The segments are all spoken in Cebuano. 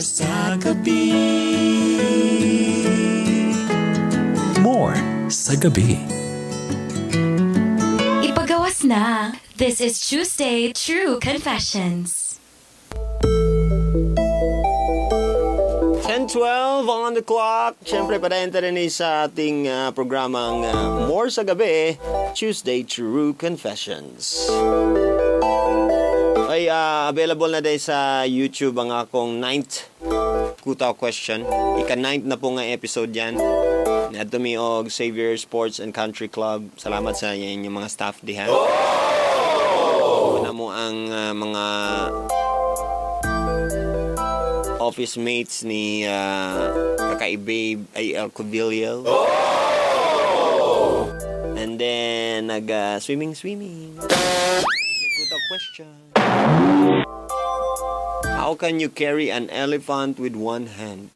Sa Gabi. More sa Gabi. Ipagawas na. This is Tuesday True Confessions. 10:12 on the clock. Siyempre, padayon ta rin sa ating programang More sa Gabi, Tuesday True Confessions. Ay, available na din sa YouTube ang akong 9th Kutaw question. Ika-9th na po nga episode yan. Niadto mi og Xavier Sports and Country Club. Salamat sa inyong mga staff diha. Oh! Na mo ang mga office mates ni Kakaibabe A.L. Covillo. Oh! And then, nag-swimming, swimming. Nagkutaw question. How can you carry an elephant with one hand?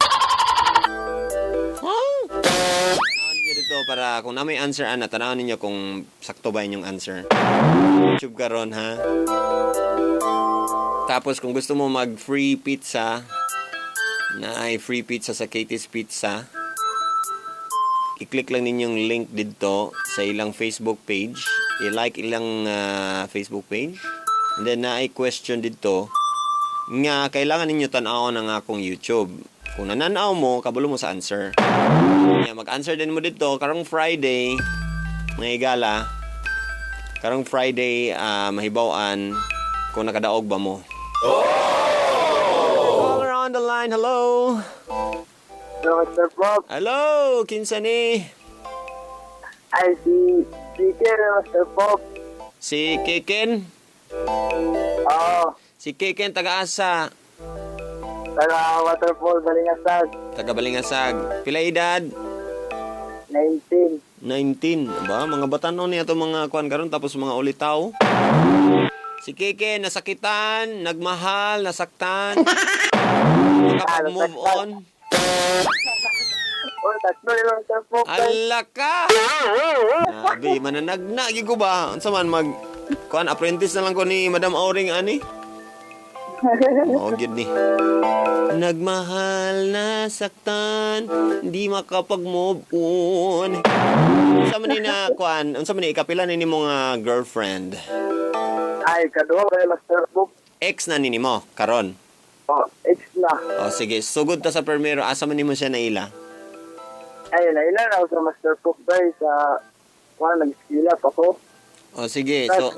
Huh? Tanawin ninyo dito para kung na may answer, ana, tanawin ninyo kung sakto ba inyong answer. YouTube karon ha. Tapos kung gusto mo mag free pizza, na ay free pizza sa Katie's Pizza, i-click lang ninyong link dito sa ilang Facebook page. I-like ilang Facebook page. And then na ay question dito nga kailangan ninyo tan-awon ang akong YouTube. Kung nananaw mo, kabalo mo sa answer. Yeah, mag-answer din mo dito karong Friday, mga higala. Karong Friday, mahibaw-an kung nakadaog ba mo. Oh! Caller on the line, hello. Hello, Mr. Bob. Hello, kinsa ni? Ay, si Kiken, Mr. Bob. Si Kiken? Oo. Si Kiken, taga-asa? Taga Waterfall, Balingasag. Taga Balingasag. Pila edad? 19. 19. Aba, mga batanon niya itong mga kuan karon tapos mga ulitaw. Si Kiken, nasakitan, nagmahal, nasaktan. Nakapag-move on. Oh, tatlo yung Mr. Bob. Ala ka! Abi, mananagna, gyud ko ba? Unsa man mag kuan, apprentice na lang ko ni Madam Auring ani. Oh, gyud ni. Nagmahal, nasaktan, di makapag-move on. Unsa man ni na kuan? Unsa man ni ikapila ni nimo nga girlfriend? Ay, kaduha kay Master Bob. Ex na ni nimo karon. Oh, ex na. Oh, sige, sugod ta sa primero. Asa man nimo siya naila? Ay, naila na ako sa Master Bob bay sa kuan, nag-skill up ako. Oh, sige. So,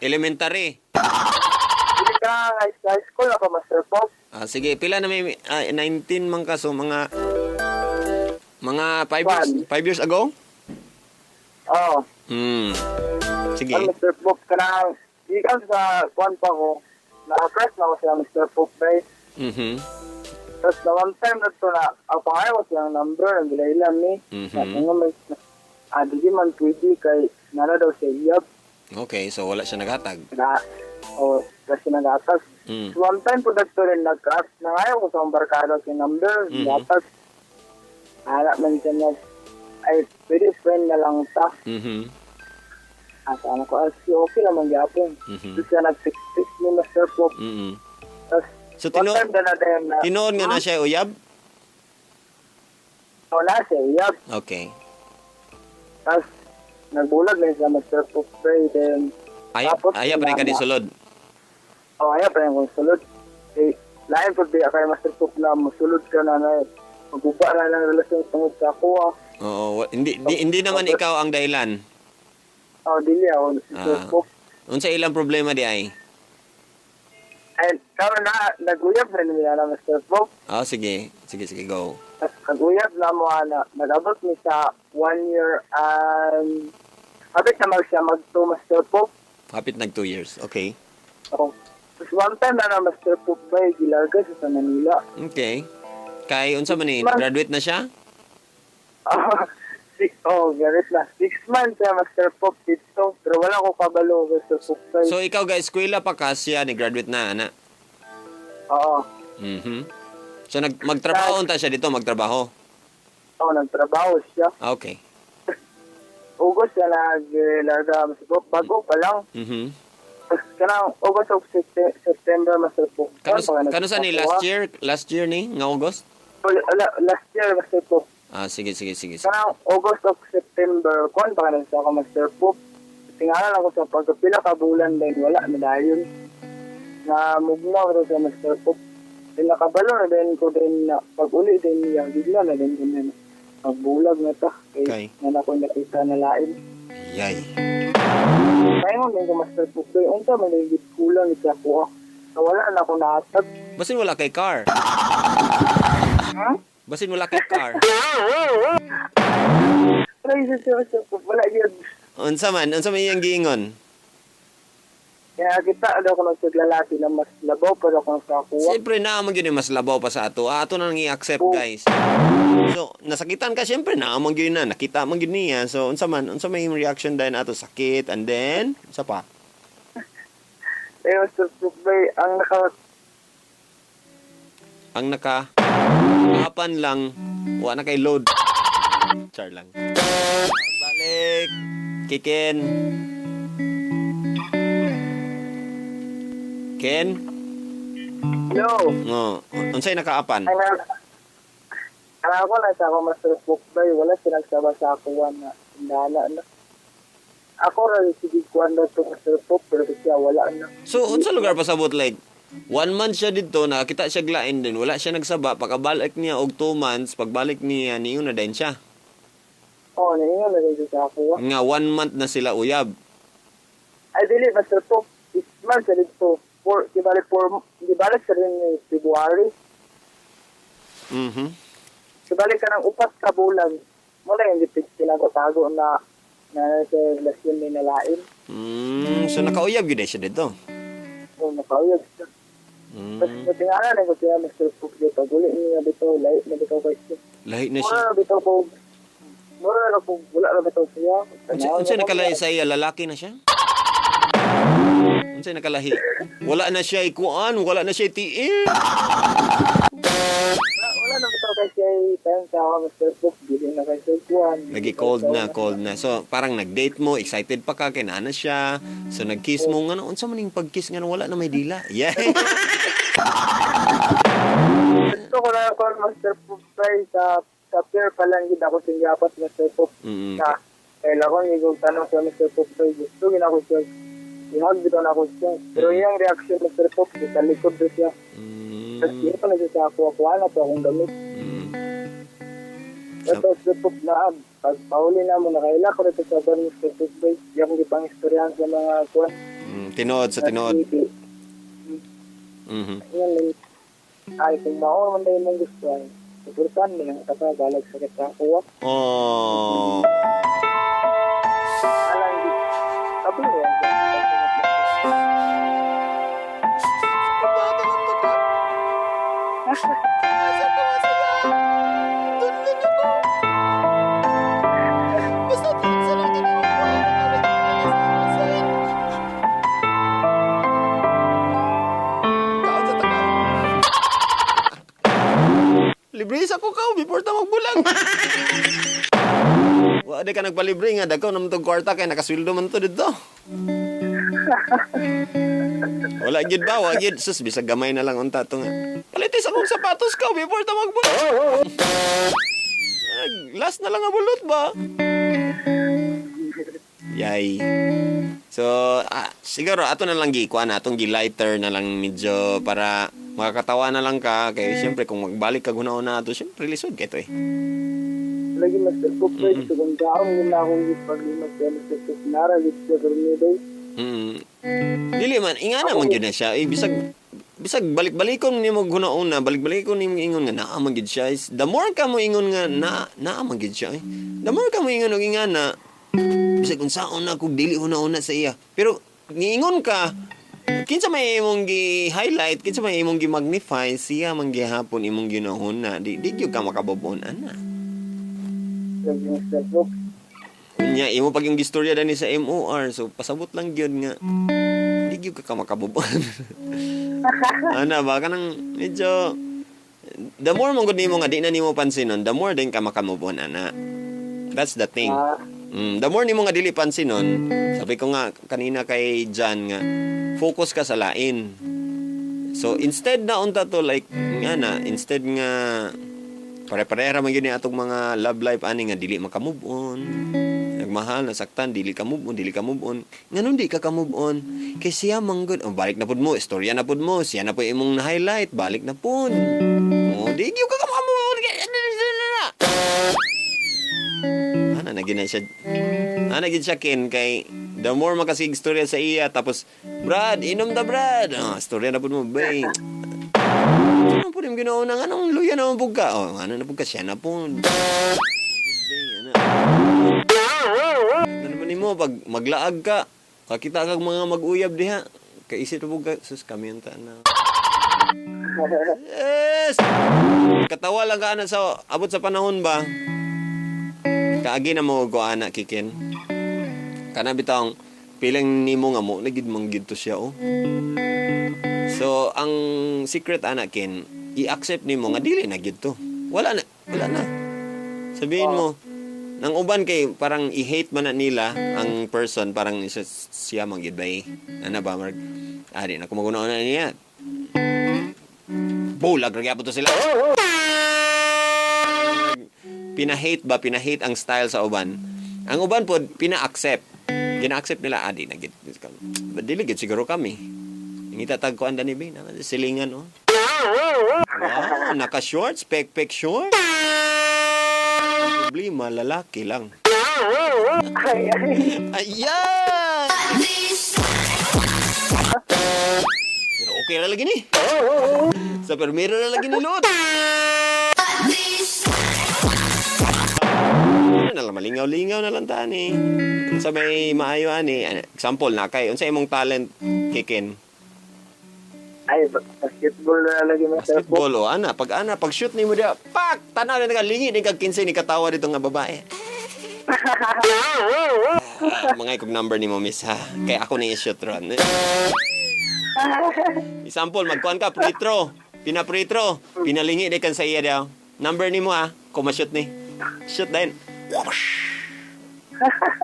elementary. Hindi ka high school ako, Master Bob. Ah, sige, pila na may 19 man ka, so mga 5 years, 5 years ago? Oo. Sige. Ang Mr. Bob kanang gikan sa kuan pa ko. Na-press na ako sa Mr. Bob bay. Mhm. Tapos na one time na to na ang pangayo ko siyang number ang gilailan ni. Di man pwede kay nara daw siya iyab. Okay, so wala siya naghatag. Na o kasi naghatag. So one time po dagto rin nag-crash. Nangayo ko sa akong barkada si number. Naghatag. Hanap man siya na ay pwede friend na lang ta. Asa ano ko, okay naman gyapon. Tapos siya nag-text ni Master Pop. Tapos So, one time na na tinuod nga na siya uyab? Wala siya uyab. Okay. Tapos nagbulag na siya Master Pop. Then Aya pa rin ka di sulod? Oo, aya pa rin kong sulod. Eh, lain po di kay Master Pop na musulod ka na na maguba na ng relasyon tungod sa ako. Oo, hindi naman ikaw ang dahilan. Oo, dili ako. Master Pop. Unsa ilang problema di ay? Ay, karon na, nag-uyab na nila na Master Pop. Oh, sige. Sige, sige, go. Tapos nag-uyab na mo, na, nag-abot mi sa 1 year and hapit na mag siya mag-2, Master Pop. Hapit nag 2 years, okay. Oo. Tapos one time na na Master Pop ba, gilarga siya sa Manila. Okay. Kay, unsa man ni, graduate na siya? Oh, graduate na. 6 months siya, Master Pop dito. Pero wala ko kabalo, Master Pop. So, ikaw guys, eskwela pa ka siya, ni graduate na, ana? Oo. Mhm. So, magtrabaho unta siya dito, magtrabaho? Oo, nagtrabaho siya. Okay. Ugos siya naglarga, Master Pop. Bago pa lang. Mhm. Tapos Kanang August of September, Master Pook. Kano sa ni last year? Last year ni nga August? Last year, Master Pook. Ah, sige, sige, sige. Sige. Kanang August of September, kuan pa kanan sa ako, Master Pook. Tingalan ako sa pagkapila ka bulan din, wala na dayon. Na mugna ko sa Master Pook. Din nakabalo na din ko din na pag-uli din niya, bigla na din ko na magbulag na ta. Okay. Kay na ako nakita na lain. Yay. Kaya din ko, Master Pook. Doy, unta man din kulang ito ako. Wala na ako naatag. Basin wala kay car. Ha? Basin wala kay car. Ay, Master Pook, wala yun. Unsa man iyang giingon? Kaya kita daw ko nagsiglalaki na mas labaw pa daw kung sa akuha. Siyempre naa man gyud mas labaw pa sa ato. Ato na nang i-accept, guys. So, nasakitan ka siyempre naa man gyud na nakita man gyud niya. So, unsa man imong reaction dayon ato sakit and then unsa pa? Eh, Master Pook, bay, ang naka apan lang wa na kay load. Char lang. Balik. Kiken. Ken? Hello. No. Unsay nakaapan? Ay, ang ako na sa ako, Master Pook, bay, wala sinagsaba sa ako na indala na. Ako ra sige kuan daw to, Master Pook, pero siya wala na. So, unsa lugar pasabot like 1 month siya didto, nakakita siya glain din, wala siya nagsaba, pagkabalik niya og 2 months, pagbalik niya niingon na din siya. Oo, niingon na din siya sa ako. Nga 1 month na sila uyab. Ay dili, Master Pook, 6 months sa dito. Gibalik sa rin ni February. Mhm. Gibalik ka ng 4 ka bulan. Mula yung tinago-tago na sa relasyon ni nalain. So nakauyab gyud siya dito. Oo, nakauyab siya. Tapos natingalan ko siya, Mr. Pook, dito. Pag-uli niya dito, lahi na dito kay siya. Lahi na siya. Mura na dito ko, mura na ko, wala na dito siya. Unsa nakalahi sa iya, lalaki na siya? Unsay nakalahi? Wala na siya ikuan, wala na siya tiil. Wala na bitaw kay siya time sa ako, Mr. Pook, dili na kay siya ikuan. Lagi cold na. So parang nag-date mo, excited pa ka kay naa na siya. So nag-kiss mo nga, unsa man ning pag-kiss nga wala na may dila. Yeah. Gusto ko na ako, Mr. Pook, sa pier pa lang gid ako singgapat, Mr. Pook. Na kailan ko igog tanong sa Mr. Pook, gusto gid ako siya. Ihag bitaw na ako siya. Pero iyang reaction, Mr. Pook, sa likod doon siya. Tapos yun pa na siya sa ako, akuha na po akong damit. Tapos Mr. Pook na, pag pauli na mo, nakaila ko rito sa bar, Mr. Pook, bay. Di akong ipang-istoryahan sa mga kuwan. Tinood sa tinood. Yan, ay, kung mao man tayo mong gusto, ay, suportahan mo lang, kapag balag sa kita ako. Oh. Alang, sabi mo yan. Libre sa ko kao before ta magbulag. Wa di ka nagpalibre nga dagko naman tong kwarta kay nakasweldo man to didto. Wala gyud ba? Wa gyud. Sus, bisag gamay na lang unta to nga. Palitis akong sapatos ka before ta magbulag. Last na lang ang bulot ba? Yay. So, siguro ato na lang gikuan atong gi-lighter na lang medyo para makakatawa na lang ka kay siyempre kung magbalik ka guna-una ato siyempre lisod kay to eh. Lagi Master Pook, so kung kaon yun na akong gipag-limat kay Master Pook nara gid siya permi day. Dili man ingana man gyud na siya eh, bisag balik-balikon nimo guna-una, balik-balikon nimo ingon nga naa man gyud siya. The more ka mo ingon nga naa man gyud siya eh. The more ka mo ingon og ingana bisag unsaon na kung dili una-una sa iya. Pero niingon ka kinsa may imong gi-highlight, kinsa may imong gi-magnify, siya man gihapon imong ginahuna. Di gyud ka makabobon ana. Unya imo pag yung gistorya dani sa MOR, so pasabot lang gyud nga di gyud ka makabobon. Ana ba kanang medyo the more man gud nimo nga di na nimo pansinon, the more din ka makamove on ana. That's the thing. The more nimo nga dili pansinon, sabi ko nga kanina kay John nga Nag-focus ka sa lain. So instead na unta to, like nga na instead nga pare-pareha man gyud ni atong mga love life ani nga dili maka-move on. Nagmahal, nasaktan, dili ka move on, dili ka move on. Nganong di ka ka move on? Kay siya man gud, oh, balik na pud mo, istorya na pud mo, siya na pud imong na-highlight, balik na pud. Oh, di gyud ka ka move on. Ana na gid na siya. Ana gid siya, Ken, kay the more makasig istorya sa iya, tapos, "Brad, inom ta, Brad." Oh, istorya na pud mo, bay. Ano po yung ginawa ng anong luya naman pud ka? Oh, ano na pud ka, siya na po. Bay, ano. Ano naman nimo pag maglaag ka, kakita kag mga mag-uyab diha. Kaisip na pud ka, sus, kami ang na. Yes! Katawa lang ka ana sa abot sa panahon ba? Kaagi na mo ko ana, Kikin. Kana bitawng piling nimo nga mo na gid man gid to siya, oh. So ang secret ana, Ken, i-accept nimo nga dili na gid to. Wala na, wala na. Sabihin mo nang uban kay parang i-hate man na nila ang person, parang siya, siya man gid bay. Ana ba marag di na ko maguna na niya. Bulag ra gyapon to sila. Pina-hate ba, pina-hate ang style sa uban. Ang uban pod pina-accept. Gina-accept nila, adi na gid. Dili gid siguro kami. Ngita tag kuan dani ba, silingan, oh. Wow, naka-shorts, pek-pek shorts. Ang problema, lalaki lang. Ay, ay. Ayan! Pero okay ra lagi ni. Sa permiro na lagi ni Lord. Ano na lang, malingaw-lingaw na lang tani. Sa may maayo ani, example na kay unsa imong talent, Kikin? Ay, basketball na lagi, Master Pop. Basketball, oh, ana, pag ana, pag shoot nimo diha, pak, tanaw na ka lingi ni kag 15 ni katawa dito nga babae. Ah, mga ikog number nimo, miss, ha. Kay ako ni i-shoot ron. Example, magkuan ka free throw. Pina free throw, pinalingi di kan sa iya daw. "Number nimo ah, ko ma-shoot ni." Shoot din.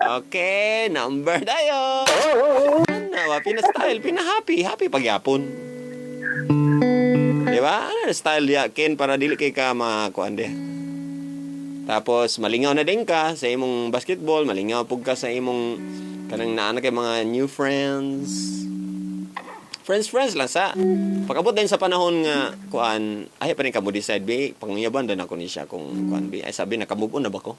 Okay, number tayo. Ano ba? Pina-style, pina-happy, happy pagyapon. Di ba? Ano na style diya, Ken, para dili kay ka makuan diya. Tapos, malingaw na din ka sa imong basketball, malingaw pug ka sa imong kanang naana kay mga new friends. Friends, friends lang sa. Pag-abot din sa panahon nga, kuan, ay pa rin ka mo decide, be, panguyaban din ako ni siya kung kuan, be. Ay sabi, naka-move on na ba ko?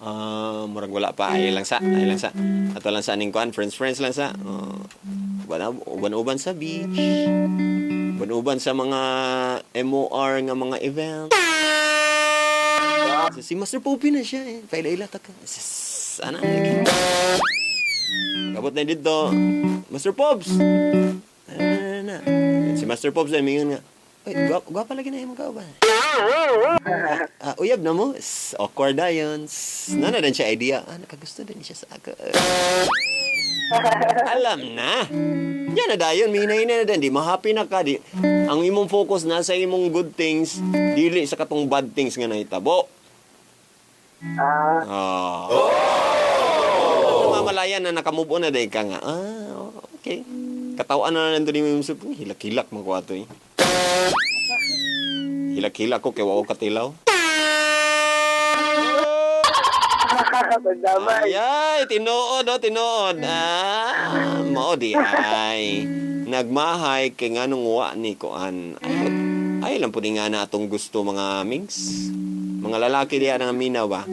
Ah, murag wala pa, ay lang sa, ay lang sa. Ato lang sa aning kuan, friends, friends lang sa. Uban, uban-uban sa beach. Uban-uban sa mga MOR nga mga event. So, si Master Poppy na siya eh. Paila-ila ta ka. Sus, ana, lagi. Kabot na dito. "Master Pops!" Ano na. Si Master Pops ay mingon nga, "Uy, gwapa lagi na imong kauban. Ah, uyab na mo?" Awkward na yun. Nana din siya idea. Ah, nakagusto din siya sa ako. Alam na. Yan na dayon, minay na din. Di ma-happy na ka. Di, ang imong focus na sa imong good things, dili sa katong bad things nga nahitabo. Ah, Oh. Mamalayan na nakamove on na dahil ka nga. Ah, okay. Katawan na nandun yung isip, hilak-hilak man ko ato eh. Hilak-hilak ko kay wa ko katilaw. Pagdamay. Ay, tinuod oh, tinuod. Ah, mao di ay. Nagmahay kay nganong wa ni kuan. Ay, ay lang pud nga na atong gusto, mga mings. Mga lalaki diha nga minaw ba.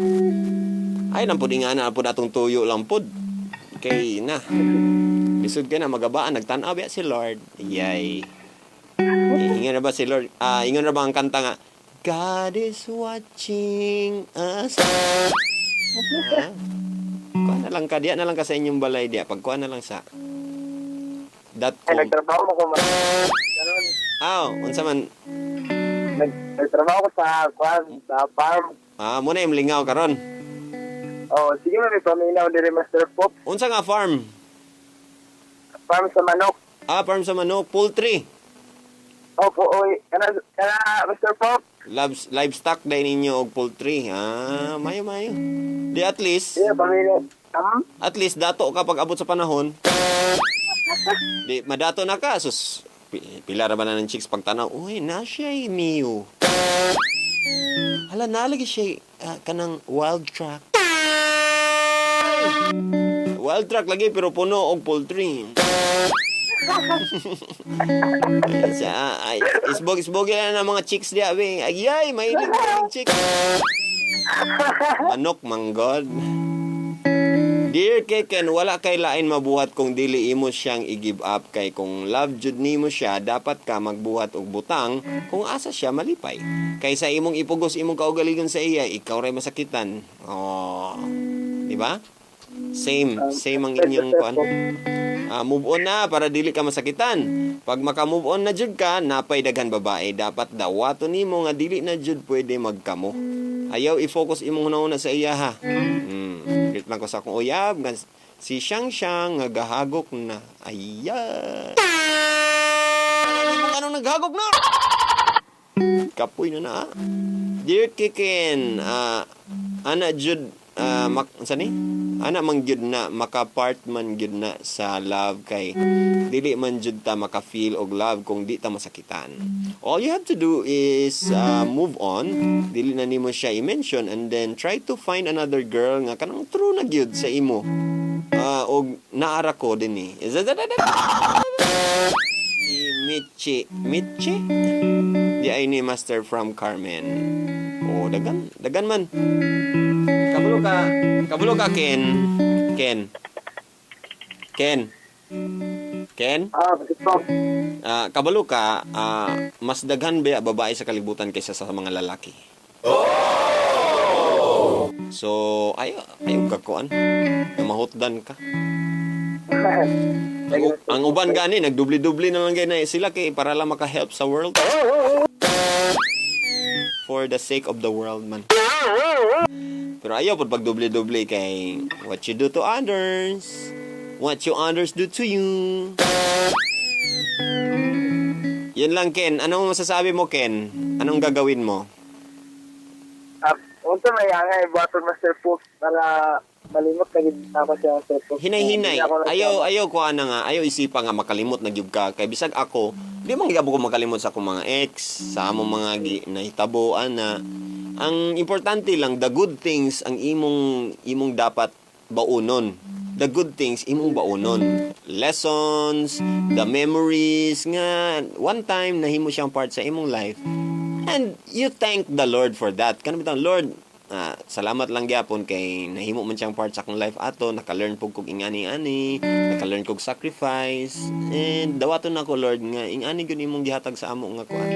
Ay lang pud nga na pud atong tuyo lang pud. Kay na. Lisod ka na magabaan, nagtan-aw biya si Lord. Yay. Ingon na ba si Lord? Ah, ingon na ba ang kanta nga "God is watching us"? Ah. Kuha na lang ka diya na lang ka sa inyong balay diya. Pagkuha na lang sa dot Ay, com. nagtrabaho ko man. Ganun. Aw, unsa man? Nagtrabaho ko sa, kwan, sa farm. Ah, muna yung lingaw karon. Oh, sige man, may paminaw diri, Master Pop. Unsa nga farm? Farm sa manok. Ah, farm sa manok, poultry. Opo, oy. Kana, kana, Master Pop. Livestock din ninyo og poultry. Ah, mayo mayo. Di at least, Sige, paminaw. At least dato ka pag abot sa panahon. Di madato na ka sus pila ra ba na ng chicks pagtanaw, uy, na siya Mio. Hala, nalagi siya kanang wild track. Wild track lagi pero puno og poultry. Siya, ay, isbog isbog yan ang mga chicks diya be. Ay, ay, mahilig ko ng chicks. Manok manggod. Dear Keken, wala kay lain mabuhat kung dili imo siyang i-give up kay kung love jud nimo siya, dapat ka magbuhat og butang kung asa siya malipay. Kaysa imong ipugos imong kaugalingon sa iya, ikaw ray masakitan. Oh. Di ba? Same, same ang inyong kuan. Move on na para dili ka masakitan. Pag maka-move on na jud ka, napay daghan babae, dapat dawaton nimo nga dili na jud pwede magkamo. Ayaw i-focus imong hunahuna sa iya ha. Greet lang ko sa akong uyab nga si Siyang Siyang nga gahagok na. Aya. Anong naghagok na? Kapoy na na. Ah. Dear Kiken, ana jud sa ni? Ana man gyud na makapart man gyud na sa love kay dili man jud ta maka-feel og love kung di ta masakitan. All you have to do is move on, dili na nimo siya i-mention and then try to find another girl nga kanang true na gyud sa imo. Og naara ko din ni. Si Michi, Michi? Di ay ni Master from Carmen. Oh, dagan, dagan man. Kabalo ka Ken. Ken. Ken. Ken? Ah, po. Kabalo ka, mas daghan ba babae sa kalibutan kaysa sa mga lalaki? So, ayo ayo ka kuan. Mahutdan ka. Ang uban gani nagdubli-dubli na lang gani sila kay para lang maka-help sa world. For the sake of the world man. Pero ayaw pud pagdubli-dubli kay what you do to others, what you others do to you. Yun lang, Ken. Anong masasabi mo, Ken? Anong gagawin mo? Unsa may angay buhaton, Master Pops, para malimot na gid ako siya, Master Pops? Hinay-hinay. Hindi ako Ayaw ayaw ko ana nga, ayaw isipa nga makalimot na gyud ka kay bisag ako, di man gyud ko makalimot sa akong mga ex, sa among mga nahitabo ana. Ang importante lang, the good things ang imong imong dapat baunon. The good things imong baunon. Lessons, the memories nga one time nahimo siyang part sa imong life. And you thank the Lord for that. Kanang bitang Lord, salamat lang gyapon kay nahimo man siyang part sa akong life ato, naka-learn pug kog ingani-ani, naka-learn kog sacrifice, and dawaton nako, Lord, nga ingani gyud imong gihatag sa amo nga kuan.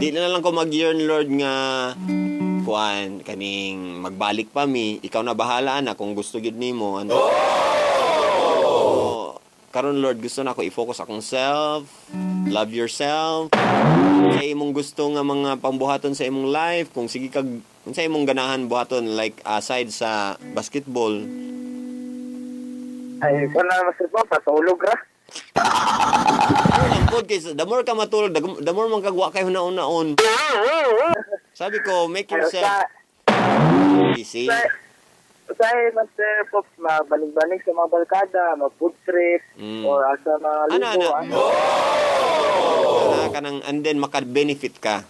Di na lang ko mag-yearn, Lord, nga kuan kaning magbalik pa mi, ikaw na bahala na kung gusto gyud nimo ano. Oh! Karon, Lord, gusto na ako i-focus akong self, love yourself. Sa imong gusto nga mga pambuhaton sa imong life, kung sige kag unsa imong ganahan buhaton like aside sa basketball? Ay, kung na, Master Pops, patulog ra. Ano lang pod kay the more ka matulog, the more man kag wa kay huna-hunaon. Sabi ko, make Ay, yourself usa, busy. Usahay, Master Pops, mabanig-banig sa mga barkada, mag-food trip, or asa mga Ano, libo. ano? Ano. Kana kanang and then maka-benefit ka.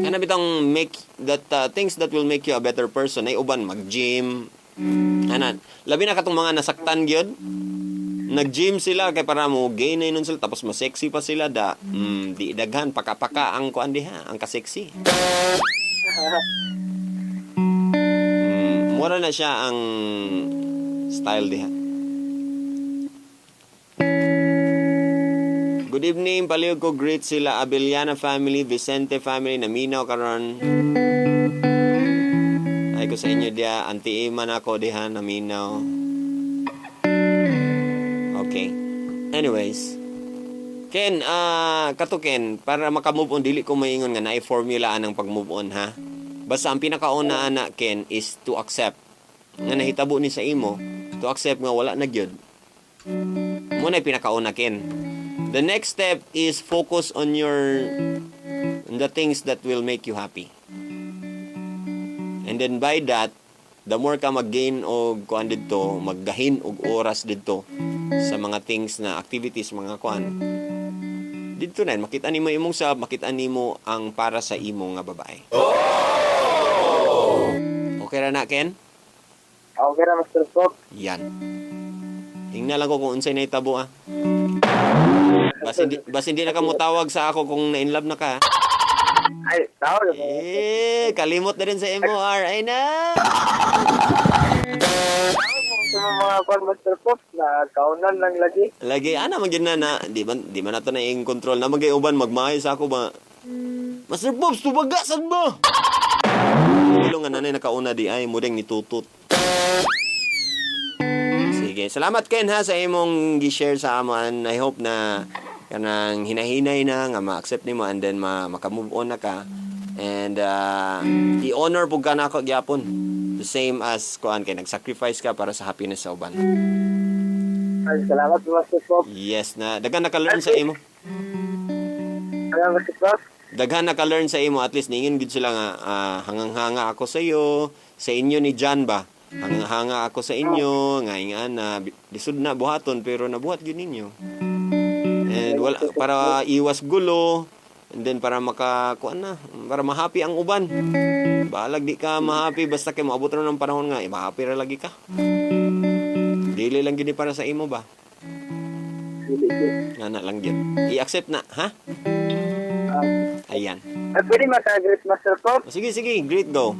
Kana bitang make that things that will make you a better person ay uban mag-gym. Ana, labi na katong mga nasaktan gyud. Nag-gym sila kay para mo gain na yun sila tapos mas sexy pa sila da. Di daghan paka-paka ang kuan diha, ang ka-sexy. Mura na siya ang style diha. Good evening, palihog ko greet sila Abeliana family, Vicente family, naminaw karon. Ay ko sa inyo diha, Auntie Iman ako diha naminaw. Okay. Anyways, Ken, kato Ken, para maka-move on dili ko maingon nga naay formula anang pag-move on ha. Basta ang pinakauna ana Ken is to accept nga nahitabo ni sa imo, to accept nga wala na gyud. Mo na pinakauna, Ken. The next step is focus on the things that will make you happy. And then by that, the more ka mag-gain og kuan didto, maggahin og oras didto. Sa mga things na activities, mga kuan. Didto na makita nimo imong self, makita nimo ang para sa imo nga babae. Okay ra na, Ken? Okay ra, Master Pop. Yan. Ingna lang ko kung unsay nahitabo ah. Basin di na ka motawag sa ako kung na in love na ka. Ay, tawag mo. Eh, kalimot na rin sa MOR. Ay na. Tawag mo sa mga kwan, Master Pop, na kaunan lang lagi. Lagi ana man gyud na na di man nato na ing control na magay uban magmahay sa ako ba. "Master Pops, tubaga sad ba?" Tulo nga nanay nakauna di ay mudeng nitutut. Sige, salamat, Ken, ha, sa imong gi-share sa amon. I hope na kanang hinahinay na nga ma-accept nimo and then maka-move on na ka. And i-honor pud ka nako gyapon. The same as kuan kay nag-sacrifice ka para sa happiness sa uban. Ay, salamat, Master Pop. Yes na daghan naka-learn sa imo. Salamat, Master Pop. Daghan naka-learn sa imo, at least ningin gid sila nga hangang-hanga ako sa iyo, sa inyo ni John ba. Hangang-hanga ako sa inyo nga ingan na lisod na buhaton pero nabuhat gyud ninyo. And wala para iwas gulo and then para maka kuan na, para ma-happy ang uban. Bahalag di ka ma-happy basta kay moabot ra ng panahon nga eh, ma-happy ra lagi ka. Dili lang gid ni para sa imo ba? Dili, dili. Nga na lang gyud. I-accept na, ha? Ah, Ayan. ay, pwede maka-greet, Master Pop. O, sige, sige, greet, go.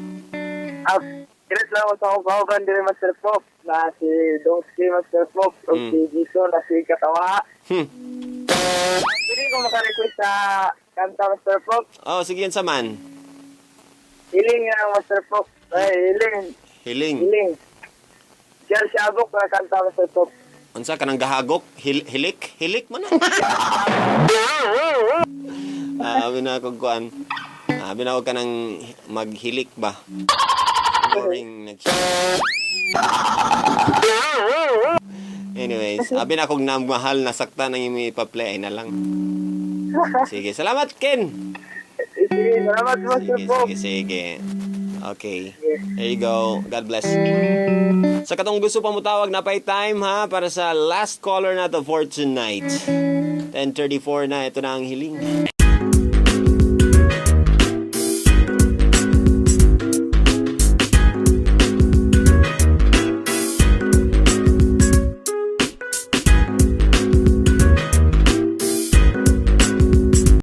Ah, greet lang ako sa akong kauban diri, Master Pop. Na si Dongski, Master Pop. O si Jason, na si Katawa. Pwede ko maka-request sa kanta, Master Pop? Oh, sige, yan sa man. Hiling nga, Master Pop. Ay, hiling. Hiling. Hiling. Diyan si Abok na kanta, Master Pop. Unsa kanang gahagok? Hilik? Hilik man na. Ah, abi na ako kuan. Ah, abi na ako kanang maghilik ba. Boring nag. Anyways, abi na akong namahal na sakta nang imo ipa-play ay na lang. Sige, salamat, Ken. Sige, salamat, Master Sige, Pop. sige, sige. Okay. There you go. God bless. Sa katong gusto pa mutawag na pay time ha para sa last caller na to for tonight. 10:34 na, ito na ang Hiling.